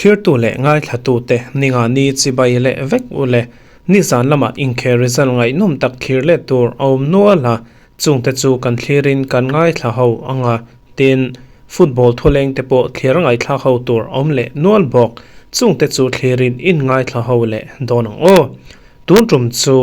Thlirtu leh ngaithlatute ninga ni chibai leh vek u le. Nizan lamah inkhel result ngaihnawm tak thlir let tur a awm nual a, chungte chu kan thlirin kan ngaithla ho ang a, tin, football thuleng te pawh thlir ngaihthlak ho tur a awm leh nual bawk, chungte chu thlirin in ngaithla ho leh dawn ang aw. Tun tum chu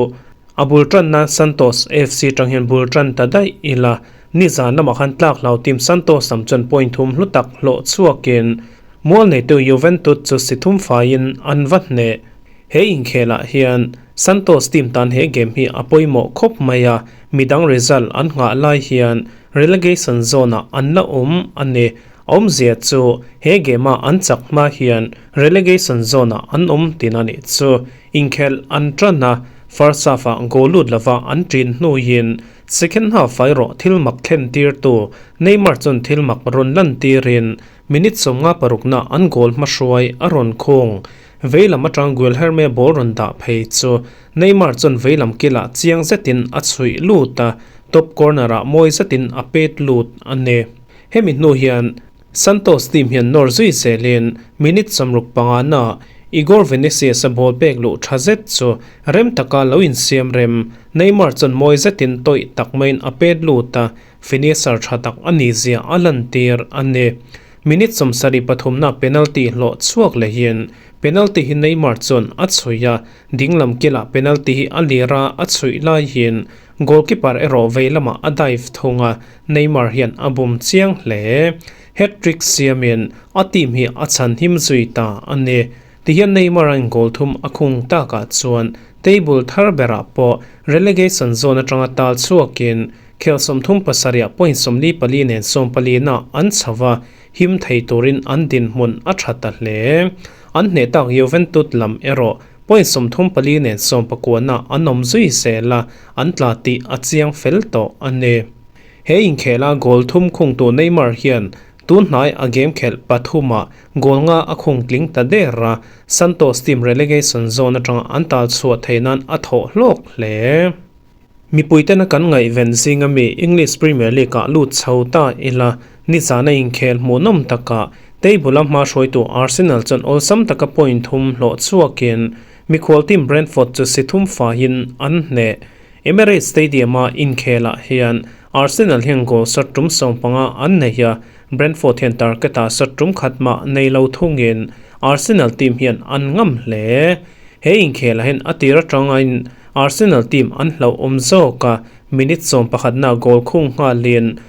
a bul tanna Santos FC tang hian bul tan ta daih ila, nizan lamah khan tlak hlau team Santos lam chuan point thum hlu tak hlawh chhuakin Mual neitu Juventus chu si thum faiin an va hneh. He inkhelah hian Santos team tan he game hi a pawimawh khawp mai a, midang result an nghah lai hian relegation zone-ah an la awm a ni. Awmzia chu he game-a an chak hma hian relegation zone-ah an awm tin a nih chu. Inkhelh an tan a, first half-ah goal lut lova an ṭin hnuin second half-ah erawh thil mak thlen tirtu Neymar chuan thil mak rawn lantirin Minute 56 na an goal hmahruai a rawn khung. Veilam atang Guilherme ball rawn dah phei chu Neymar chuan veilam kilah chiang zetin a chhuih lut a, top corner ah mawi zetin a pet lut a ni. Hemi hnu hian Santos team hian nawr zui zelin minute 65 na Igor Vinicius a ball pek luh tha zet chu rem taka lo insiam rem. Neymar chuan mawi zetin tawih tak maiin a pet lut a, Finisher tha tak a nih zia a lantir a ni. Minute 73 na penalty hlawh chhuak lehin penalty hi Neymar chuan a chhuih a, dinglam kilah penalty hi a lir a, a chhuih laiin goalkeeper erawh vei lamah a dive thung a, Neymar hian a bum chiang hle. Hat-trick siamin a team hi a chhan him zui ta a ni. Tihian Neymar a in goal thum a khung takah chuan table thar berah pawh relegation zone atanga tal chhuakin Khel 37 ah point 44 nen 14 na an chho a, him thei turin an dinhmun a tha ta hle. An hneh tak Juventus lam erawh point 34 nen 19 na an awm zui zel a, an tla tih a chiang fel tawh a ni. He inkhela goal thum khungtu Neymar hian tun hnai a game khelh pathumah goal nga a khung tling ta der a, Santos team relegation zone atanga an tal chhuah theih nan a thawh hlawk hle. Mipuitena kan ngaihven zinga mi English Premier League-ah lut chho ta ila, nizana inkhel hmuhnawm takah table-a hma hruaitu Arsenal chuan awlsam taka point thum hlawh chhuakin mikhual team Brentford chu si thum faiin an hneh. Emirates Stadium-a inkhelah hian Arsenal hian goal shot tum 15 an nei a, Brentford hian target-ah shot tum khat mah nei lo thungin Arsenal team hian an ngam hle. He inkhelah hian a tir atangin Arsenal team an hlauhawm zawk a, minute 11 na goal khung nghalin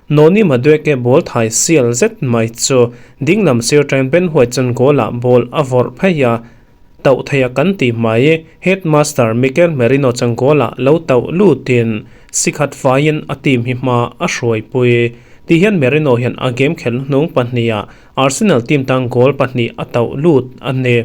Noni Madueke ball thai sial zet mai chu dinglam sir atangin Ben White chuan goal ah ball a vawrh phei a, tauh thei a kan ti mai. Headmaster Mikel Merino chuan goal ah lo tauh lutin sikhat faiin a team hi hma a hruaipui. Tihian Merino hian a game khelh hnung pahnih ah Arsenal team tan goal pahnih a tauh lut a ni.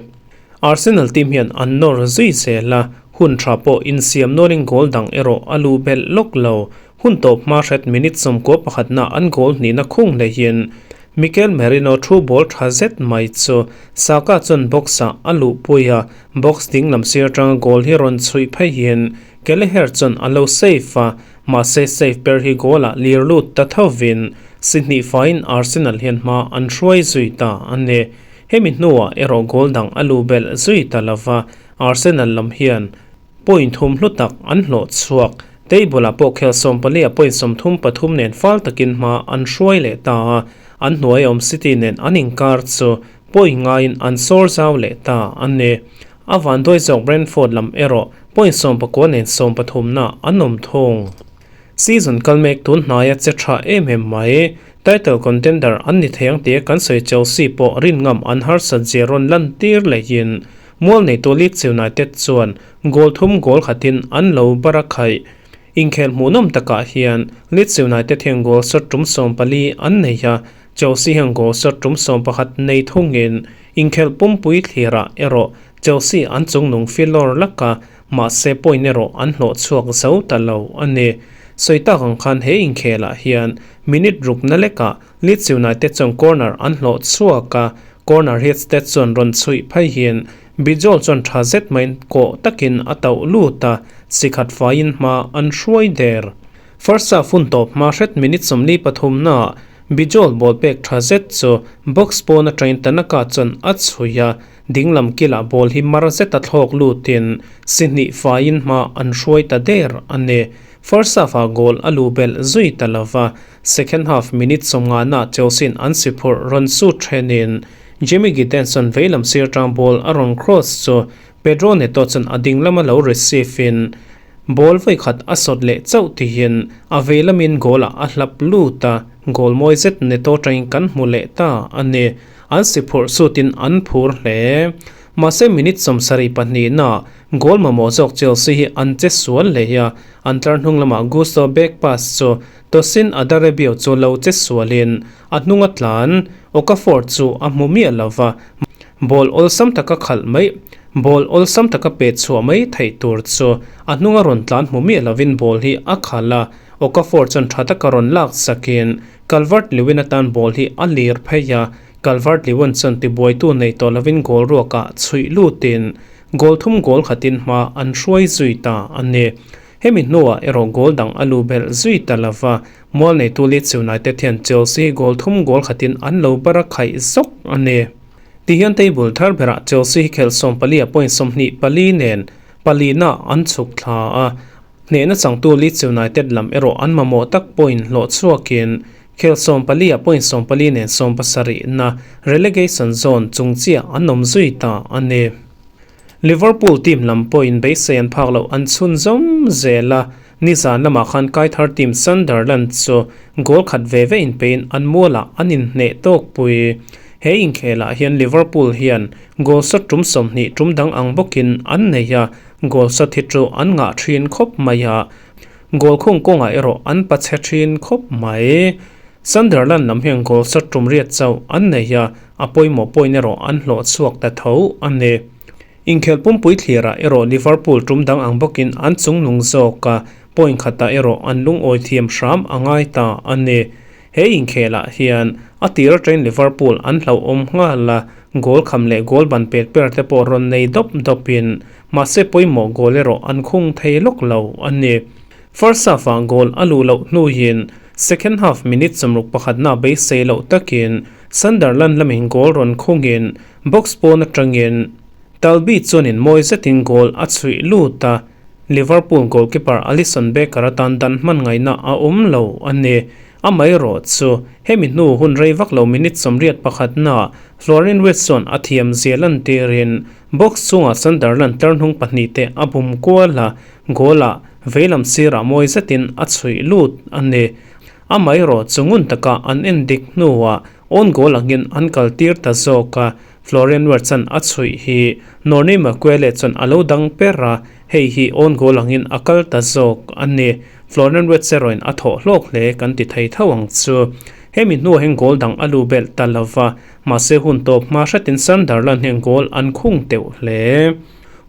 Arsenal team hian an nawr zui zel a, hun tha pawh insiam nualin goal dang erawh a luh belh lawk lo. Hun tawp hma hret minute 91 na an goal hnihna khung hlehin Mikel Merino thu ball tha zet mai chu Saka chuan box-ah a luhpui a, box dinglam sir atanga goal hi rawn chhuih pheihin Kelleher chuan a lo save a, mahse save per hi goal-ah lir lut ta thovin si hnih faiin Arsenal hian hma an hruai zui ta a ni. Hemi hnuah erawh goal dang a lu belh zui ta lova, Arsenal lam hian point thum hlu tak an hlawh chhuak. Table-ah pawh khel 14 ah point 33 nen fal takin hma an hruai leh ta a, an hnuai awm City nen an inkar chu point ngaiin an sawr zau leh ta a ni. A vanduai zawk Brentford lam erawh point 19 nen 13 na an awm thung. Season kal mek tun hnaia che tha em em mai. Title contender an ni thei ang tia kan sawi Chelsea pawh rin ngam an harsat zia rawn lantir lehin mual neitu Leeds United chuan goal thum goal khatin an lo bar a khaih. Inkhel hmuhnawm takah hian Leeds United hian goal shot tum 14 an nei a, Chelsea hian goal shot tum 11 nei thungin inkhel pumpui thlirah erawh Chelsea an chungnung filawr laka mahse point erawh an hlawh chhuak zo ta lo a ni. Sawi tak ang khan he inkhelah hian minute ruk na lekah Leeds United chuan corner an hlawh chhuak a, corner hi Stead chuan rawn chhuih pheihin Bijol chuan tha zet maiin kawh takin a tauh lut a, sikhat faiin hma an hruai der. First half hun tawp hma hret minute 43 naah Bijol ball pek tha zet chu box pawn atangin Tanaka chuan a chhui a, dinglam kilah ball hi mar zeta thlawk lutin si hnih faiin hma an hruai ta der a ni. First half ah goal a luh belh zui ta lova, second half minute 50 naah Chelsea in an si phurh rawn sut thenin Jamie Gittens chuan veilam sir tang ball a rawn cross chu Pedro Neto chuan a dinglama lo receive in Ball vawikhat a sawt leh chauh tihin a vei lamin goal ah a hlap lut a, goal mawi zet Neto tangin kan hmu leh ta a ni. An si phurh sutin an phur hle. Mahse minute 72 ah goal mamawh zawk Chelsea hi an che sual hle a, an tlar hnung lamah Gusto back pass chu Tosin Adarabioyo chu lo che sualin a hnunga tlan Okafor chu a hmu miah lova, Ball awlsam taka khalh mai, ball awlsam taka pet chhuah mai theih tur chu a hnunga rawn tlan hmu miah lovin ball hi a khalh a, Okafor chuan tha taka rawn lak sakin Calvert-Lewin atan ball hi a lir phei a, Calvert-Lewin chuan tibuaitu nei tawh lovin goal ruakah chhuih lutin goal thum goal khatin hma an hruai zui ta a ni. Hemi hnuah erawh goal dang a luh belh zui ta lova, mual neitu Leeds United hian Chelsea goal thum goal khatin an lo bar a khaih zawk a ni. Tihian table thar berah Chelsea hi khelh 14 a point 24 nen palina an chhuk thla a, hnehna changtu Leeds United lam erawh an mamawh tak point hlawh chhuakin khelh 14 a point 14 nen 70 na relegation zone chung chiah an awm zui ta a ni. Liverpool team lam pawhin beisei an phak loh an chhunzawm zel a, nizan lamah khan Kaithar team Sunderland chu goal khat ve ve inpeiin an mualah an inhneh tawk pui. He inkhelah hian Liverpool hian goal shot tum 20 tum dang ang bawkin an nei a, goal shot hi chu an ngah thin khawp mai a, goal khung kawngah erawh an pachhe thin khawp mai. Sunderland lam hian goal shot tum riat chauh an nei a, a pawimawh point erawh an hlawh chhuak ta tho a ni. Inkhelh pumpui thlirah erawh Liverpool tum dang ang bawkin an chungnung zawk a, point khatah erawh an lungawi thiam hram a ngai ta a ni. He inkhelah hian a tir atangin Liverpool an hlauhawm nghal a, goal kham leh goal ban pet per te pawh rawn nei dawp dawpin mahse pawimawh goal erawh an khung thei lawk lo a ni. First half-ah goal a luh loh hnuin second half minute 61 na beisei loh takin Sunderland lamin goal rawn khungin box pawn atangin Talbi chuanin mawi zetin goal a chhuih lut a, Liverpool goalkeeper Alisson Becker atan dan hman ngaihna a awm lo a ni. Amaherawh chu hemi hnu hun rei vak lo minute 81 na Florian Wirtz chuan a thiam zia lantirin box chungah Sunderland tlarhnung pahnih te a bum kual a, Goal-ah veilam sirah mawi zetin a chhuih lut a ni. Amaherawh chu ngun taka an en dik hnuah own goal angin an kal tir ta zawk a, Florian Wirtz-a'n a chhuih hi Noni Makuele chuan a lo dang per a, hei hi own goal angin a kal ta zawk a ni. Florian Wirtz erawhin a thawh hlawk hle kan ti thei tho ang chu. Hemi hnuah hian goal dang a lu belh ta lova, mahse hun tawp hma hretin Sunderland hian goal an khung teuh hle.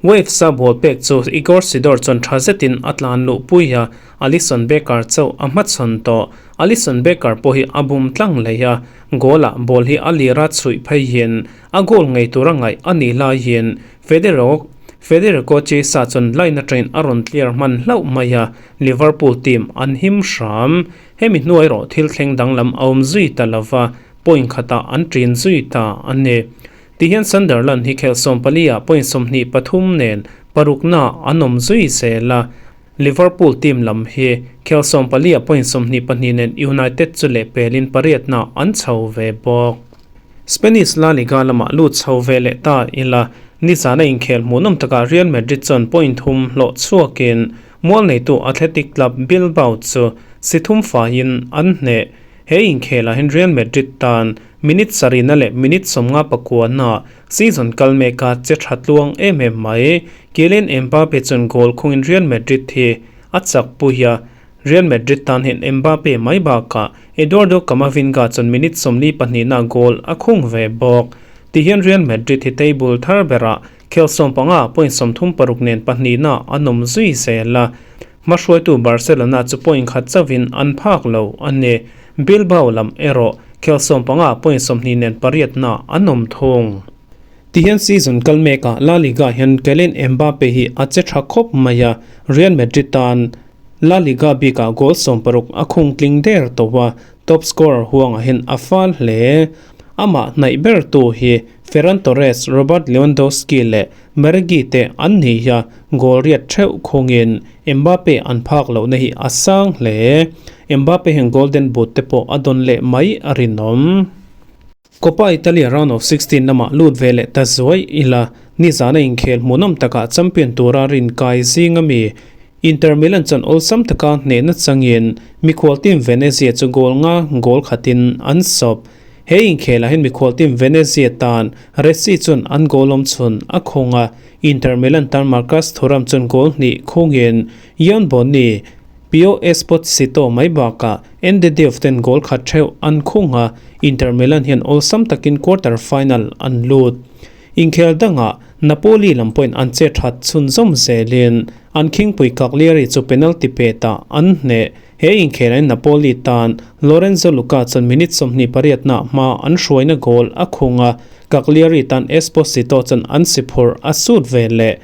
Waves-a ball pek chu Igor Sidor chuan tha zetin a tlan luh pui a, Alisson Becker chauh a hmachhawn tawh. Alisson Becker pawh hi a bum tlang leh a, goal-ah ball hi a lira chhuih pheiin a goal ngei tura ngaih a nih laiin Federico Federico Chiesa chuan line atangin a rawn clear hman hlauh mai a, Liverpool team an him hram. Hemi hnuai erawh thil thleng danglam a awm zui ta lova, point khatah an ṭin zui ta a ni. Tihian Sunderland hi khelh 14 ah point 23 nen parukna an awm zui zel a, Liverpool team lam hi khelh 14 ah point 22 nen United chu lehpelin pariatna an chho ve bawk. Spanish La Liga lamah lut chho ve leh ta ila, nizana inkhel hmuhnawm takah Real Madrid chuan point thum hlawh chhuakin mual neitu Athletic Club Bilbao chu si thum faiin an hneh. He inkhelah hian Real Madrid tan minute sarihna leh minute 59 na season kal meka che tha tluang em em mai. Kylian Mbappe chuan goal khungin Real Madrid hi a chak pui a, Real Madrid tan hian Mbappe mai bakah Eduardo Camavinga chuan minute 42 na goal a khung ve bawk. Tihian Real Madrid hi table thar berah khel 15 point 36 nen pahnihna an awm zui zel a. Hmahruaitu Barcelona chu point khat chauhin an phak lo a ni. Bilbao lam erawh khel 15 point 20 nen pariatna an awm thung. Tihian season kal mekah La Liga hian Kylian Mbappe hi a che tha khawp mai a, Real Madrid tan La Liga bikah goal 60 a khung tling der tawh a, top scorer huangah hian a fal hle. Amah hnaih bertu hi Ferran Torres, Robert Lewandowski leh Mergi te an ni a, goal riat theuh khungin Mbappe an phak lohna hi a sang hle. Mbappe hian Golden Boot te pawh a dawn leh mai a rinawm. Coppa Italia round of 16 lamah lut ve leh ta zuai ila, nizana inkhel hmuhnawm takah champion tura rinkai zing ami Inter Milan chuan awlsam taka hnehna changin mikhual team Venezia chu goal nga goal khatin an sawp. He inkhelah hian mikhual team Venezia tan Resi chuan an goal awm chhun a khung a, Inter Milan tan Marcus Thuram chuan goal hnih khungin Ion Boni, Pio Esposito mai bakah Ende Diouf ten goal khat theuh an khung a, Inter Milan hian awlsam takin quarter final an lut. Inkhel dangah Napoli lam pawhin an che that chhunzawm zelin an khingpui Cagliari chu penalty petah an hneh. He inkhelhin Napoli tan Lorenzo Luca chuan minute 28 na hma an hruaina goal a khung a, Cagliari tan Esposito chuan an si phurh a sut ve leh.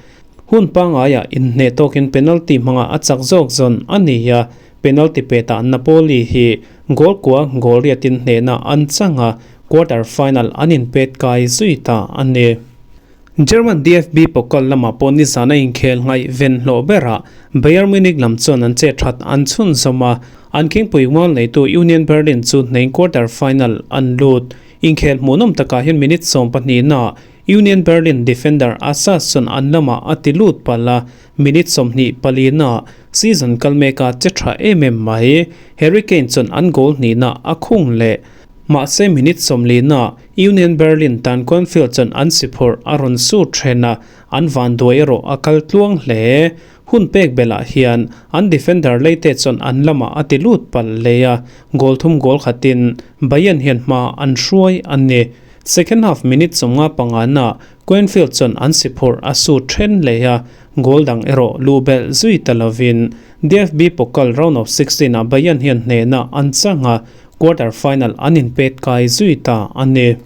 Hun pangaiah inhneh tawkin penalty hmanga a chak zawk zawn a ni a, penalty petah Napoli hi goal kua goal riatin hnehna an chang a, quarter final an inpet kai zui ta a ni. German DFB Pokal lamah pawh nizan a inkhel ngaih ven hlawh berah Bayern Munich lam chuan an che that an chhunzawm a, an khingpui mual neitu Union Berlin chu hneng quarter final an lut. Inkhel hmuhnawm takah hian minute 12 na Union Berlin defender Asas chuan an lamah a ti lut palh a, minute 24 na season kal meka che tha em em mai. Harry Kane chuan an goal hnihna a khung leh. Mahse minute 40 na Union Berlin tan Quanfield chuan an si phurh a rawn su then a, an van duai erawh a kal tluang hle. Hun pek belah hian an defender leite chuan an lamah a ti lut palh leh a, goal thum goal khatin Bayern hian hma an hruai a ni. Second half minute 55 na Quanfield chuan an si phurh a su then leh a, goal dang erawh lu belh zui ta lovin DFB Pokal round of 16 ah Bayern hian hnehna an chang a, quarter final an inpet kai zui ta a ni.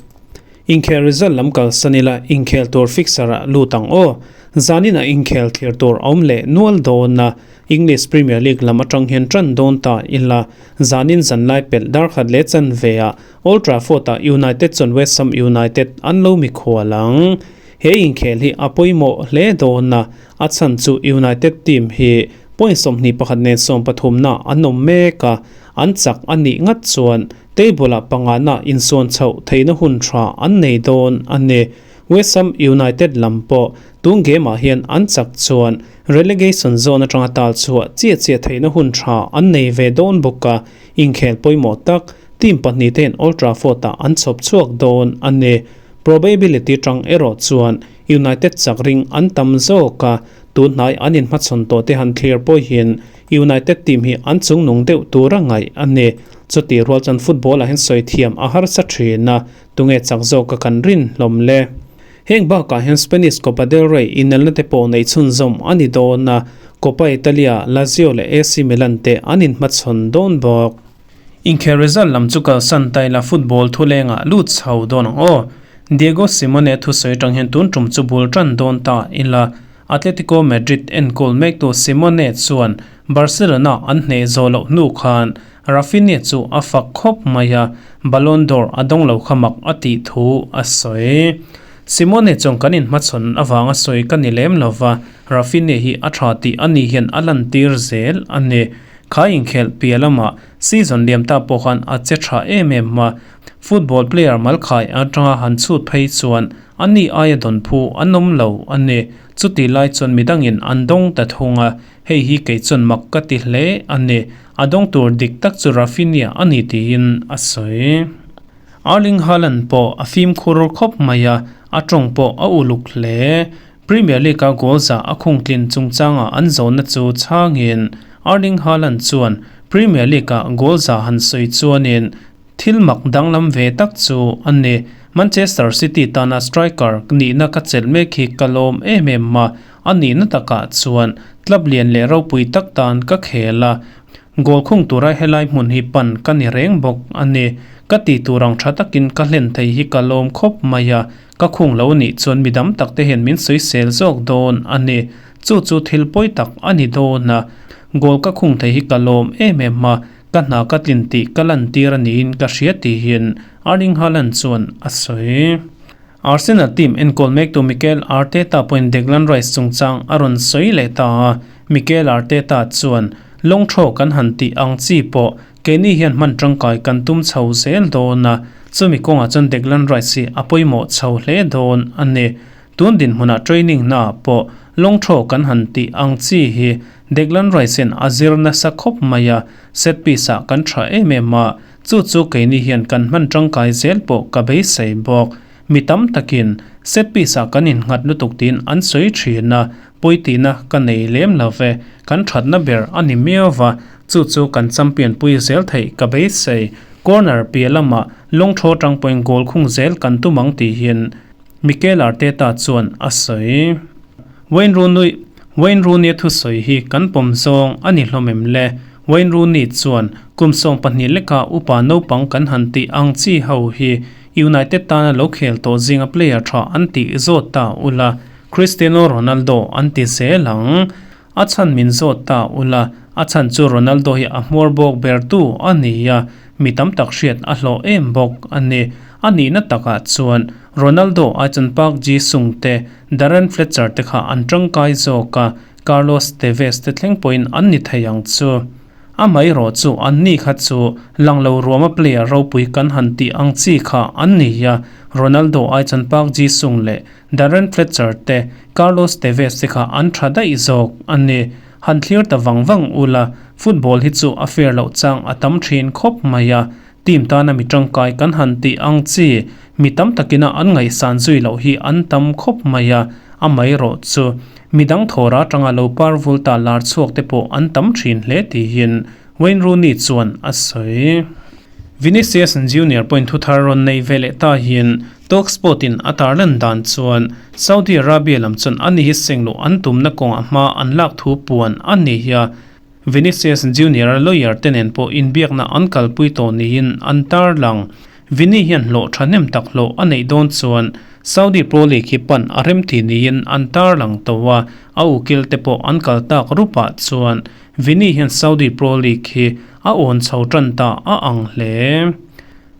Inkhel result lam kal sanila inkhel tur fixture ah lut ang aw. Zanin a inkhel thlir tur a awm leh nual dawn a, English Premier League lam atang hian tan dawn ta ila. Zanin zanlai pelh dar khat leh chan ve ah Old Trafford ah United chuan West Ham United an lo mikhual ang. He inkhel hi a pawimawh hle dawn a, a chhan chu United team hi point 21 nen 13 na an awm mek a, an chak a nih ngat chuan table ah panga na insuan chhoh theihna hun tha an nei dawn a ni. West Ham United lam pawh tun game ah hian an chak chuan relegation zone atanga tal chhuah chiah chiah theihna hun tha an nei ve dawn bawk a, inkhel pawimawh tak team pahnih te hian Old Trafford ah an chhawp chhuak dawn a ni. Probability tang erawh chuan United chak ring an tam zawk a, tun hnai an inhmachhawn tawh te han thlir pawhin United team hi an chungnung deuh tura ngaih a ni. Chuti rual chuan football ah hian sawi thiam a harsa thin a, tunge chak zawk a kan rin hlawm le. Heng bakah hian Spanish Copa del Rey inelna te pawh nei chhunzawm a ni dawn a, Coppa Italia, Lazio leh AC Milan te an inhmachhawn dawn bawk. Inkhel result lam chu kalsan taila football thulengah lut chho dawn ang aw. Diego Simeone thusawi atang hian tun tum chu bul tan dawn ta ila. Atletico Madrid enkawl mektu Simeone chuan Barcelona an hneh zawh loh hnu khan Raphinha chu a fak khawp mai a, Ballon d'Or a dawng lo kha mak a tih thu a sawi. Simeone chuan kan inhmachhawn avanga sawi ka ni lem lova, Raphinha hi a tha tih ani hian a lantir zel a ni. Kha inkhel piah lamah season liam ta pawh khan a che tha em em a, football player malkhai atanga han chhut phei chuan ani aia dawn phu an awm lo a ni. Chuti lai chuan midangin an dawng ta thung a, hei hi kei chuan mak ka ti hle a ni. A dawng tur dik tak chu Raphinha a ni tiin a sawi. Erling Haaland pawh a fimkhur khawp mai a, a tawng pawh a uluk hle. Premier League a goal za a khung tlin chungchanga an zawhna chu chhangin Erling Haaland chuan Premier League ah goal za han sawi chuanin thil mak danglam ve tak chu a ni. Manchester City tana striker nihna ka chelh mek hi ka lawm em em a, a nihna takah chuan club lian leh ropui tak tan ka khel a, goal khung tura helai hmun hi pan ka ni reng bawk a ni. Ka ti tur ang tha takin ka hlen thei hi ka lawm khawp mai a, ka khung lo nih chuan midam tak te hian min sawi sel zawk dawn a ni. Chu chu thil pawi tak a ni dawn a. Goal ka khung thei hi ka lawm em em a, ka hna ka tlin tih ka lantir a niin ka hria tihin Erling Haaland chuan a sawi. Arsenal team enkawl mektu Mikel Arteta pawhin Declan Rice chungchang a rawn sawi leh ta a, Mikel Arteta chuan, Long throw kan han tih ang chi pawh keini hian hman tangkai kan tum chho zel dawn a, chumi kawngah chuan Declan Rice hi a pawimawh chho hle dawn a ni. Tun dinhmunah training hnaah pawh long throw kan han tih ang chi hi Declan Rice hian a zir nasa khawp mai a, set piece ah kan tha em em a, Chu chu keini hian kan hman tangkai zel pawh ka beisei bawk. Mi tam takin set piece ah kan innghat lutuk tiin an sawi thin a, pawitihna ka nei lem lo ve, kan thatna ber a ni miau va, chu chu kan champion pui zel theih ka beisei. Corner piah lamah lawng thaw tang pawhin goal khung zel kan tum ang tihin Mikel Arteta chuan a sawi. Wayne Rooney Wayne Rooney-a thusawi hi kan pawm zawng a ni hlawm em le? Wayne Rooney chuan kum 12 leka upa naupang kan han tih ang chi ho hi United tana lo khel tawh zinga player tha an tih zawt ta ula, Cristiano Ronaldo an ti zel ang. A chhan min zawt ta ula, a chhan chu Ronaldo hi a hmuar bawk bertu a ni a, mi tam tak hriat a hlawh em bawk a ni. A nihna takah chuan Ronaldo ai chuan Park Ji-sung te, Darren Fletcher te kha an tangkai zawk a, Carlos Tevez te thleng pawhin an ni thei ang chu. Amaherawh chu an ni kha chu lang lo ruama player ropui kan han tih ang chi kha an ni a, Ronaldo ai chuan Park Ji-sung leh Darren Fletcher te, Carlos Tevez te kha an tha daih zawk a ni. Han thlir ta vang vang ula, football hi chu a fair loh chang a tam thin khawp mai a, team tana mi tangkai kan han tih ang chi, mi tam takina an ngaihsan zui loh hi an tam khawp mai a, amaherawh chu midang thawra atanga lo par vul ta lar chhuak te pawh an tam thin hle tihin Wayne Rooney chuan a sawi. Vinicius Junior pawhin thu thar rawn nei ve leh ta hian Talksport in a tarlan dan chuan Saudi Arabia lam chuan ani hi sengluh an tumna kawngah hma an lak thu puan a ni hi a, Vinicius Junior-a lawyer te nen pawh inbiakna an kalpui tawh niin an tarlang. Vini hian hlawh thahnem tak hlawh a neih dawn chuan Saudi Pro League hi pan a remti niin an tarlang tawh a, a ukil te pawh an kal tak rupah chuan Vini hian Saudi Pro League hi a awn chho tan ta a ang hle.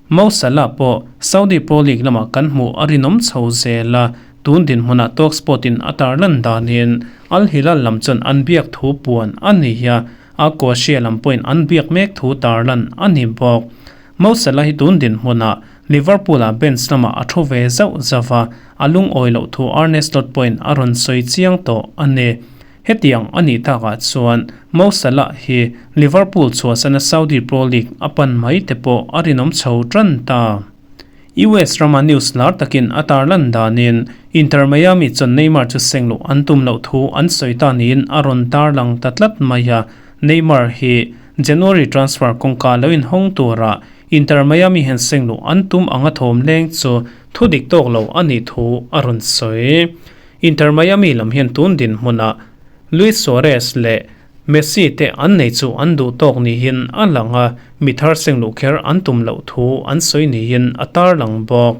Mo Salah pawh Saudi Pro League lamah kan hmuh a rinawm chho zel a, tun dinhmunah Talksport in a tarlan danin Al Hilal lam chuan an biak thu puan a ni a, a Croatia lam pawhin an biak mek thu tarlan a ni bawk. Mo Salah hi tun dinhmunah Liverpool-ah bench lamah a thu ve zauh zauh a, a lungawi loh thu Arne Slot pawhin a rawn sawi chiang tawh a ni. Hetiang a nih takah chuan Mo Salah hi Liverpool chhuahsana Saudi Pro League a pan mai te pawh a rinawm chho tan ta. US rama news lar takin a tarlan danin Inter Miami chuan Neymar chu sengluh an tum loh thu an sawi ta niin a rawn tarlang ta tlat mai a, Neymar hi January transfer kawngka lo inhawng tura Inter Miami hian sengluh an tum anga thawm leng chu thudik tawk lo a nih thu a rawn sawi. Inter Miami lam hian tun dinhmunah Luis Suarez leh Messi te an nei chu an duh tawk niin a lang a, mi thar sengluh kher an tum loh thu an sawi niin a tarlang bawk.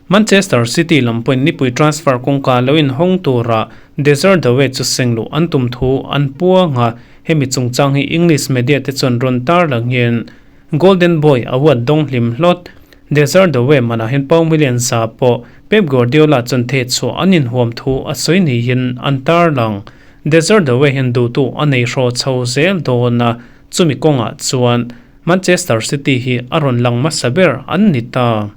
Manchester City lam pawhin nipui transfer kawngka lo inhawng tura Desire Doue chu sengluh an tum thu an puang a, hemi chungchang hi English media te chuan rawn tarlangin Golden Boy award dawng hlim hlawt. Desire Doue manah hian Pau Million za pawh Pep Guardiola chuan theh chhuah an inhuam thu a sawi niin an tarlang. Desire Doue hian duhtu a nei hraw chho zel dawn a, chumi kawngah chuan Manchester City hi a rawn lang hmasa ber an ni ta.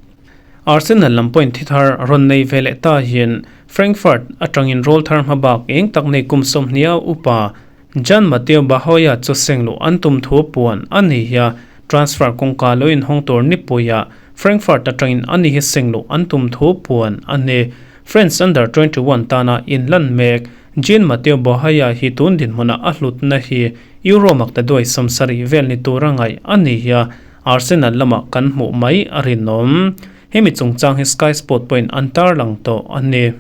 Arsenal lam pawhin thi thar rawn nei ve leh ta hian Frankfurt atangin rawl thar hmabak eng tak nei kum 20 upa Jan Mateo Bahoya chu sengluh an tum thu puan a ni hi a, transfer kawngka lo inhawng tur nipuiah Frankfurt atangin a ni hi sengluh an tum thu puan a ni. France Under 21 tana inlan mek Jean Mateo Bahoya hi tun dinhmunah a hlutna hi Euro makta duai 70 vel ni tura ngaih a ni hi a, Arsenal lamah kan hmuh mai a rinawm. Hemi chungchang hi Sky Sport pawhin an tarlang tawh a ni.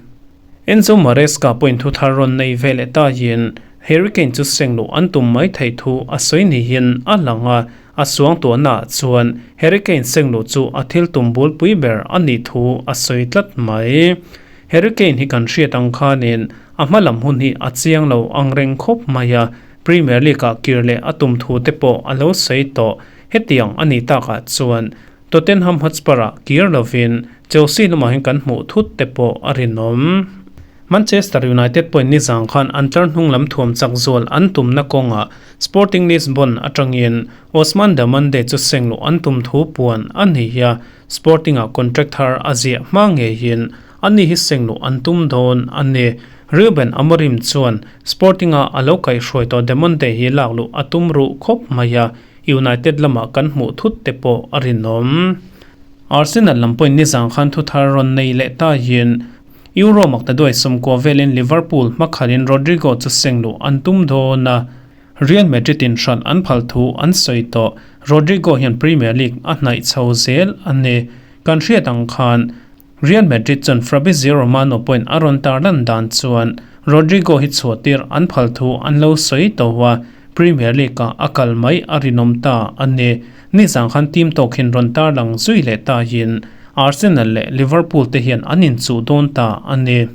Enzo Maresca pawhin thu thar rawn nei ve leh ta hian Harry Kane chu sengluh an tum mai theih thu a sawi niin a lang a, a suangtuahnaah chuan Harry Kane sengluh chu a thil tum bulpui ber a nih thu a sawi tlat mai. Harry Kane hi kan hriat ang khanin a hma lam hun hi a chiang lo ang reng khawp mai a. Premier League-ah kir leh a tum thu te pawh a lo sawi tawh. Hetiang a nih takah chuan Tottenham Hotspur-ah kir lovin Chelsea lamah hian kan hmuh thut te pawh a rinawm. Manchester United pawhin nizang khan an tlar hnung lam thuam chak zual an tumna kawngah Sporting Lisbon atangin Ousmane Diomande chu sengluh an tum thu puan a ni a, Sporting-ah contract thar a ziah hma ngeiin ani hi sengluh an tum dawn a ni. Ruben Amorim chuan Sporting-a a lo kaihhruai tawh Diomande hi lakluh a tum ruh khawp mai a, United lamah kan hmuh thut te pawh a rinawm. Arsenal lam pawhin nizang khan thuthar rawn nei leh ta hian Euro maktaduai sawmkua velin Liverpool hmakhalin Rodrigo chu sengluh an tum dawn a, Real Madrid in hralh an phal thu an sawi tawh. Rodrigo hian Premier League a hnaih chho zel a ni. Kan hriat ang khan Real Madrid chuan Fabrizio Romano pawhin a rawn tarlan dan chuan Rodrigo hi chhuahtir an phal thu an lo sawi tawh a, Premier League-ah a kal mai a rinawm ta a ni. Nizang khan team tawk hin rawn tarlang zui leh tahin Arsenal leh Liverpool te hian an inchuh dawn ta a ni.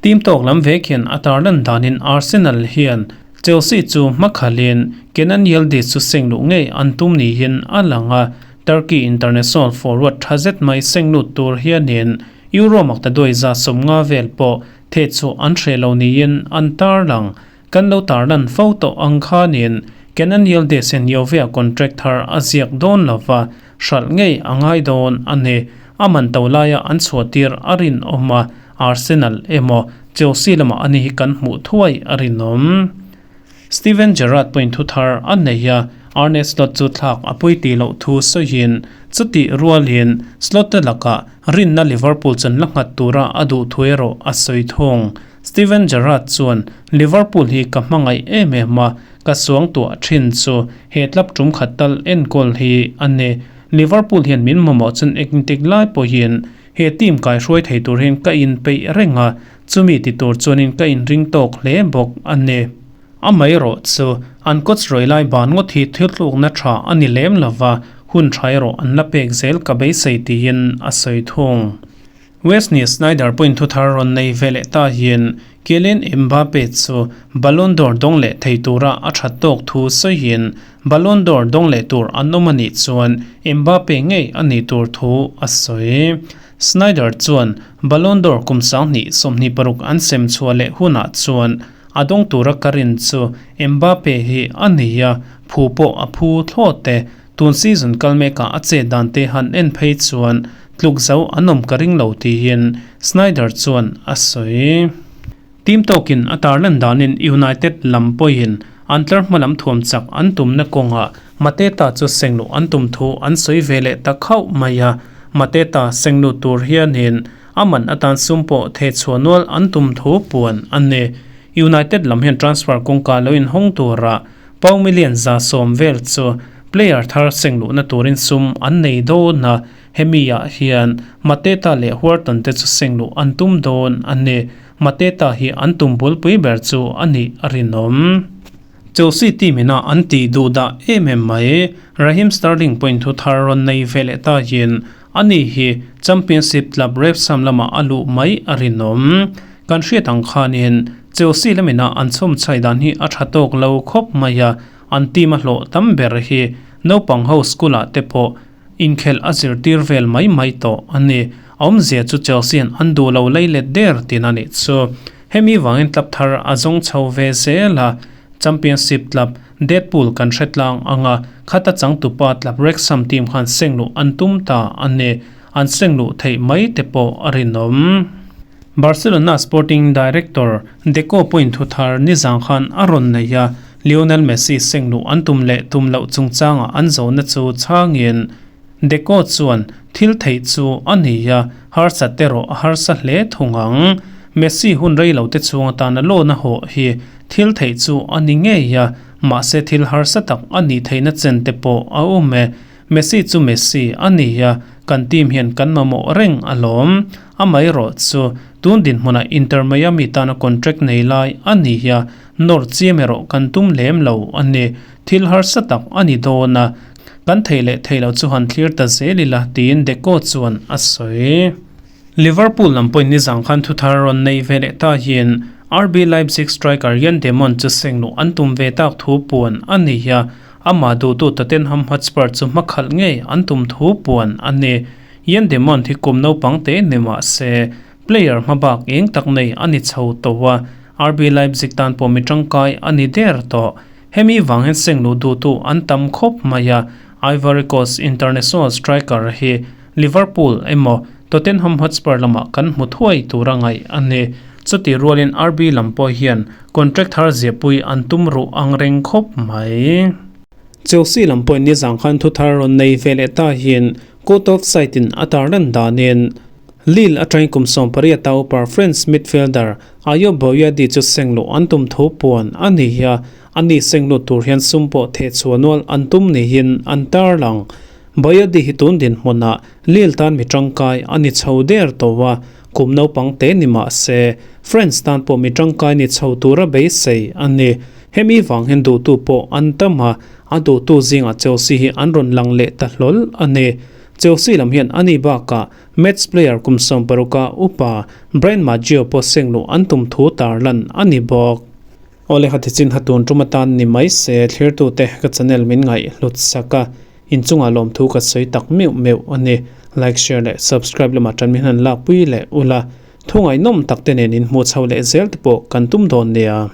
Team tawk lam vek hian a tarlan danin Arsenal hian Chelsea chu hmakhalin Kenan Yildiz chu seng luh ngei an tum niin a lang a, Turkey international forward tha zet mai seng lut tur hianin Euro maktaduai 150 vel pawh theh chhuah an hreh lo niin an tarlang. Kan lo tarlan fo tawh ang khanin Kenan Yildiz hian Juve-a contract thar a ziak dawn lova, hralh ngei a ngai dawn a ni. A man to laia an chhuahtir a rinawm a, Arsenal emaw Chelsea lamah ani hi kan hmuh thuai a rinawm. Steven Gerrard pawhin thu thar a nei a, Arne Slot chu thlak a pui tih loh thu sawiin chutih rualin Slot-te lakah rinna Liverpool chuan la nghat tura a duh thu erawh a sawi thung. Steven Gerrard chuan, Liverpool hi ka hmangaih em em a, ka suangtuah thin chu he club tum khat tal enkawl hi a ni. Liverpool hian min mamawh chuan engtik lai pawhin he team kaihruai thei tur hian ka inpeih reng a, chumi ti tur chuanin ka inring tawk hle bawk a ni. Amaherawh chu an coach rawih lai ban ngawt hi thil tlukna tha a ni lem lova, hun tha erawh an la pek zel ka beisei tiin a sawi thung. Wesley Sneijder pawhin thuthar rawn nei ve leh ta hian Kylian Mbappe chu Ballon d'Or dawng leh thei tura a that tawk thu sawiin Ballon d'Or dawng leh tur an awm a nih chuan Mbappe ngei a nih tur thu a sawi. Sneijder chuan Ballon d'Or kum 2026 an sem chhuah leh hunah chuan a dawng tura ka rin chu Mbappe hi a ni a, phu pawh a phu thlawt e. Tun season kal mekah a chet dan te han en phei chuan tluk zo an awm ka ring lo tiin Sneijder chuan a sawi. Team tawkin a tarlan danin United lam pawhin an tlar hma lam thuam chak an tumna kawngah Mateta chu sengluh an tum thu an sawi ve leh ta khauh mai a, Mateta sengluh tur hianin a man atan sum pawh thehchhuah nual an tum thu puan a ni. United lam hian transfer kawngka lo inhawng turah Pau million 110 vel chu player thar seng luhna turin sum an nei dawn a, hemi ah hian Mateta leh Wharton te chu seng luh an tum dawn a ni. Mateta hi an tum bulpui ber chu a nih a rinawm. Chelsea team ina an tih duh dah em em mai. Raheem Sterling pawhin thu thar rawn nei ve leh ta hian ani hi Championship club Wrexham lamah a luh mai a rinawm. Kan hriat ang khanin Chelsea lamina an chhawm chhai dan hi a tha tawk lo khawp mai a, an team a hlawh tam ber hi naupang ho school ah te pawh inkhelh a zirtir vel mai mai tawh a ni. A awmzia chu Chelsea an an duh lo lei let der tin a nih chu. Hemi vangin club thar a zawng chho ve zel a, Championship club Deadpool kan hre tlang ang a, khata changtupa club Wrexham team khan sengluh an tum ta a ni. An sengluh theih mai te pawh a rinawm. Barcelona sporting director Deco pawhin thu thar nizang khan a rawn nei a, Lionel Messi sengluh an tum leh tum loh chungchangah an zawhna chu chhangin Deco chuan thil theih chu a ni a, harsat erawh a harsa hle thung ang. Messi hun rei lo te chhung atana loan a hawh hi thil theih chu a ni ngei a, mahse thil harsa tak a nih theihna chen te pawh a awm e. Messi chu Messi a ni a, kan team hian kan mamawh reng alawm. Amaherawh chu tun dinhmunah Inter Miami tana contract nei lai a ni a, nawr chiam erawh kan tum lem lo a ni. Thil harsa tak a ni dawn a, kan thei leh thei lo chu han thlir ta zel ila tiin Deco chuan a sawi. Liverpool lam pawhin nizang khan thuthar rawn nei ve leh ta hian. RB Leipzig striker Yann Demon chu sengluh an tum ve tak thu puan a ni a, amah duhtu Tottenham Hotspur chu hmakhalh ngei an tum thu puan a ni. Yann Demon hi kum naupang te ni mah se, player hmabak eng tak nei a ni chho tawh a, RB Leipzig tan pawh mi tangkai a ni der tawh. Hemi vang hian sengluh duhtu an tam khawp mai a, Ivory Coast international striker hi Liverpool emaw Tottenham Hotspur lamah kan hmu thuai tur a ngaih a ni. Chutih rualin RB lam pawh hian contract thar ziahpui an tum ruh ang reng khawp mai. Chelsea lam pawhin nizang khan thu thar rawn nei ve leh ta hian Court of Sight in a tarlan danin Lille atangin kum 18 a upa French midfielder Ayoub Bouyadi chu sengluh an tum thu puan a ni a, ani senglut tur hian sum pawh thehchhuah nual an tum niin an tarlang. Bouyadi hi tun dinhmunah Lille tan mi tangkai a ni chho der tawh a, kum naupang te ni mah se France tan pawh mi tangkai ni chho tura beisei a ni. Hemi vang hian duhtu pawh an tam a, a duhtu zingah Chelsea hi an rawn lang leh ta hlawl a ni. Chelsea lam hian ani bakah Mets player kum 60 a upa Brian Maggio pawh sengluh an tum thu tarlan a ni bawk. Awle ha tichin ha tun tum atan ni mai se thlirtute ka channel min ngaih hlut sak a, inchungah lawmthu ka sawi tak meuh meuh a ni. Like, share leh subscribe lamah tan min han lakpui leh ula, thu ngaihnawm tak te nen inhmuh chho leh zel te pawh kan tum dawn nia.